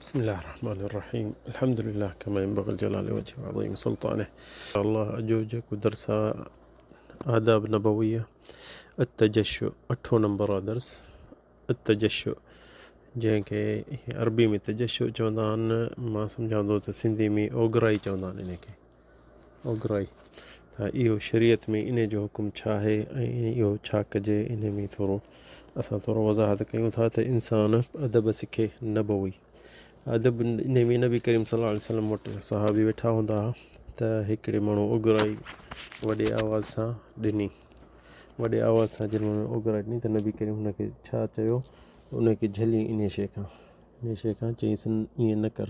بسم الله الرحمن الرحيم الحمد لله ڪما ينبغي لجلال وجهه وعظيم سلطانه الله اڄ جو جيڪو درس آ آداب نبويه التجشؤ اٺون نمبر آ درس التجشؤ جنهن کي عربي ۾ تجشؤ چوندا آهن مان سمجهان ٿو ته سنڌي ۾ اوگرائي چوندا آهن ان کي اوگرائي ته اهو شريعت ۾ ان جو حڪم ڇا آهي ۽ اهو ڇا ڪجي ان ۾ ٿورو اسان ٿورو وضاحت ڪيون ٿا ته انسان ادب سکي نبوي ادب ان ۾ نبي ڪريم صلي الله عليه وسلم وٽ صحابي ويٺا هوندا هئا ته هڪڙي ماڻهو اوگرائي وڏي آواز سان ڏني وڏي آواز سان جن ماڻهو اوگرائي ڏني ته نبي ڪريم هن کي ڇا چيو ان کي جهلي ان شيء کان ان شيء کان چيائينس ائين نه ڪر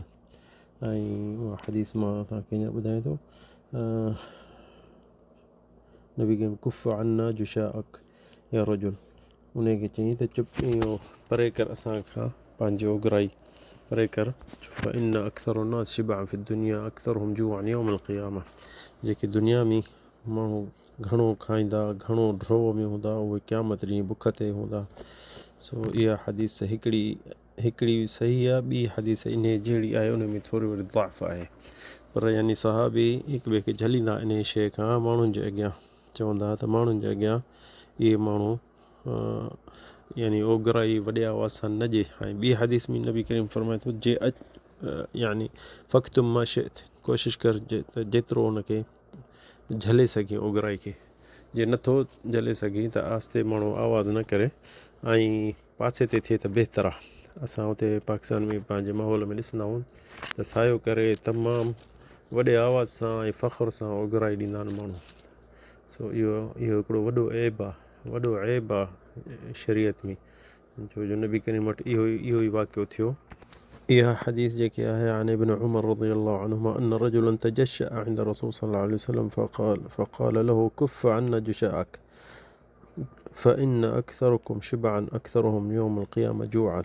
۽ اها حديث مان توهان کي هينئر ٻڌايان ٿو نبي ڪريم ڪف عنا جشاءک يا رجل ان کي چيائين ته چپ اهو پري ڪر اسان کان پنهنجي اوگرائي پري ڪر فإن اڪثر الناس شبعا في الدنيا اڪثرهم جوعا يوم القيامة جيڪي دنيا ۾ ماڻهو گهڻو کائيندا گهڻو ڍرو ۾ هوندا اهي قيامت ڏينهن بک تي هوندا سو اها حديث هڪڙي هڪڙي صحيح آهي ٻي حديث انهيء جهڙي آهي ان ۾ ٿوري وري ضعف آهي پر يعني صحابي هڪ ٻئي کي جهليندا انهيء شيء کان ماڻهن جي اڳيان چوندا ته ماڻهن جي اڳيان اهي ماڻهو يعني اوگرائي وڏي آواز سان نه ڏي ۽ ٻي حديث ۾ نبي ڪريم فرمائي ٿو جي يعني فڪتم ما شئت ڪوشش ڪر ته جيترو ان کي جهلي سگهين اوگرائي کي جي نٿو جهلي سگهين ته آهستي ماڻهو آواز نه ڪري ۽ پاسي تي ٿئي ته بهتر آ. اسان اتي پاڪستان ۾ پنهنجي ماحول ۾ ڏسندا آهيون ته سايو ڪري تمام وڏي آواز سان ۽ فخر سان اوگرائي ڏيندا آهن ماڻهو سو اهو اهو هڪڙو وڏو عيب آ وڏو عيب آ شريعت ۾ ڇو جو نبي ڪريم وٽ اهو اهو ئي واقعو ٿيو. اها حديث جيڪي آهي عن ابن عمر رضي الله عنهما ان رجلا تجشأ عند رسول صلي الله عليه وسلم فقال فقال له كف عنا جشاءك فإن اڪثرڪم شبعا اڪثرهم يوم القيامة جوعا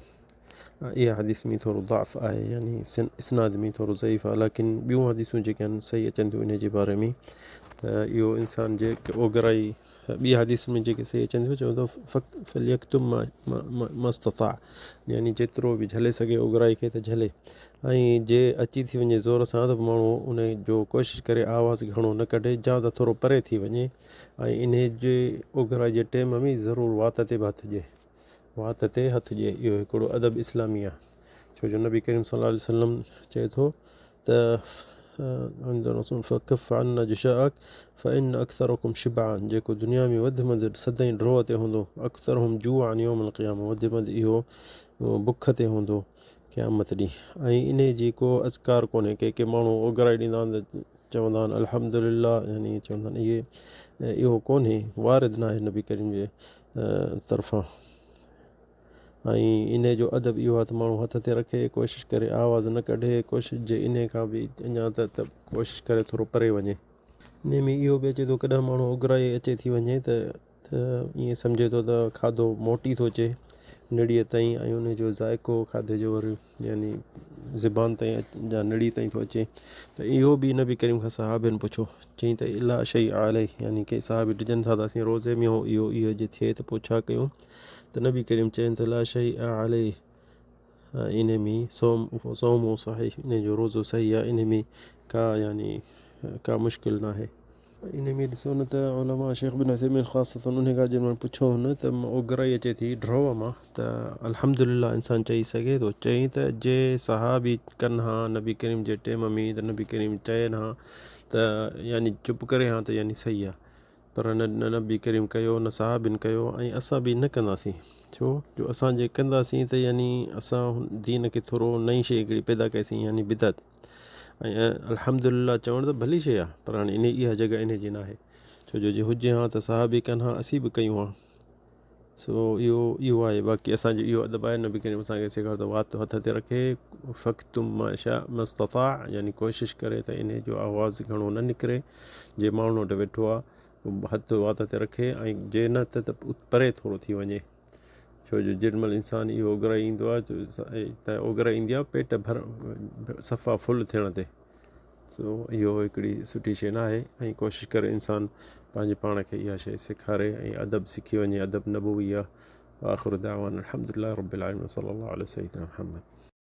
اها حديث ۾ ٿورو ضعف آهي يعني اسناد ۾ ٿورو ضعيف آهي ليڪن ٻيون حديثون جيڪي آهن صحيح اچن ٿيون ان جي باري ۾ ته اهو انسان جي اوگرائي ٻي حديث ۾ جيڪي صحيح اچن ٿيون چون ٿو فليڪتم ما استطاع يعني جيترو به جهلي سگهي اوگرائي کي ته جهلي ۽ جي اچي ٿي وڃي زور سان ته ماڻهو ان جو ڪوشش ڪري آواز گهڻو نه ڪڍي جا ته ٿورو پري ٿي وڃي ۽ انهيء جي اوگهرائي جي ٽيم ۾ ضرور وات تي به هٿ ڏئي. وات تي هٿ ڏئي. اهو هڪڙو ادب اسلامي آهي. ڇو جو نبي ڪريم صلي الله عليه وسلم چئي ٿو ته فڪف عنا جشاءک فان اڪثرکم شبعا جيڪو دنيا ۾ وڌ ۾ وڌ سدائين ڊوهه تي هوندو اڪثرهم جوعا يوم القيامه وڌ ۾ وڌ اهو بک تي هوندو قيامت ڏينهن ۽ انهيء جي ڪو اذڪار ڪونهي ڪي ڪي ماڻهو اوگهرائي ڏيندا آهن ته چوندا آهن الحمد لله يعني چوندا آهن اهي اهو ڪونهي وارد ناهي نبي ڪريم جي طرفان ۽ ان جو ادب اهو آهي ته ماڻهو هٿ تي رکي ڪوشش ڪري آواز نه ڪڍي ڪوشش جي ان کان به اڃا ته ڪوشش ڪري ٿورو پري وڃي ان ۾ اهو به اچي ٿو ڪڏهن ماڻهو اگرائي اچي ٿي وڃي ته ته ائين سمجهي ٿو ته کاڌو موٽي ٿو اچي نڙيء تائين ۽ ان جو ذائقو کاڌي جو وري يعني زبان تائين يا نڙي تائين ٿو اچي ته اهو به نبي ڪريم کان صحابين پڇيو چيائين ته لا شيء عليه يعني ڪي صحابي ڊڄن ٿا ته اسين روزي ۾ آهيون اهو اهو جي ٿئي ته پوء ڇا ڪيون ته نبي ڪريم چين ته لا شيء عليه ان ۾ صوم صوم صحيح ان جو روزو صحيح آهي ان ۾ ڪا يعني ڪا مشڪل ناهي. ان ۾ ڏسو نه ته علماء شيخ بن عثيمين خاصة انهي کان جن پڇيو هن ته اوگرائي اچي ٿي ڊرو مان ته الحمد لله انسان چئي سگهي ٿو چئي ته جي صحابي ڪن ها نبي ڪريم جي ٽيم ۾ ته نبي ڪريم چين ها ته يعني چپ ڪري ها ته يعني صحيح آ پر نه نبي ڪريم ڪيو نه صحابين ڪيو ۽ اسان به نه ڪنداسين ڇو جو اسان جي ڪنداسين ته يعني اسان دين کي ٿورو نئين شيء هڪڙي پيدا ڪئيسين يعني بدعت ۽ الحمد لله چوڻ ته ڀلي شيء آهي پر هاڻي انهي اها جڳهه انهي جي ناهي ڇو جو جي هجي ها ته صحابي ڪن ها اسين به ڪيون ها سو اهو اهو آهي باقي اسانجو اهو ادب آهي نبي ڪريم اسانکي سيکاريو ته وات هٿ تي رکي فڪتم ما شاء ما استطاع يعني ڪوشش ڪري ته انهي جو آواز گهڻو نه نڪري جي ماڻهن وٽ ويٺو آهي هٿ وات تي رکي ۽ جي نه ته پري ٿورو ٿي وڃي ڇو جو جيڏي مهل انسان اهو اوگرائي ايندو آهي ته اوگرائي ايندي آهي پيٽ ڀر صفا فل ٿيڻ تي سو اهو هڪڙي سٺي شيء نه آهي ۽ ڪوشش ڪري انسان پنهنجي پاڻ کي اها شيء سيکاري ۽ ادب سکي وڃي ادب نبوي آهي آخر دعوانا الحمد لله رب العالمين صلي الله علي سيدنا محمد.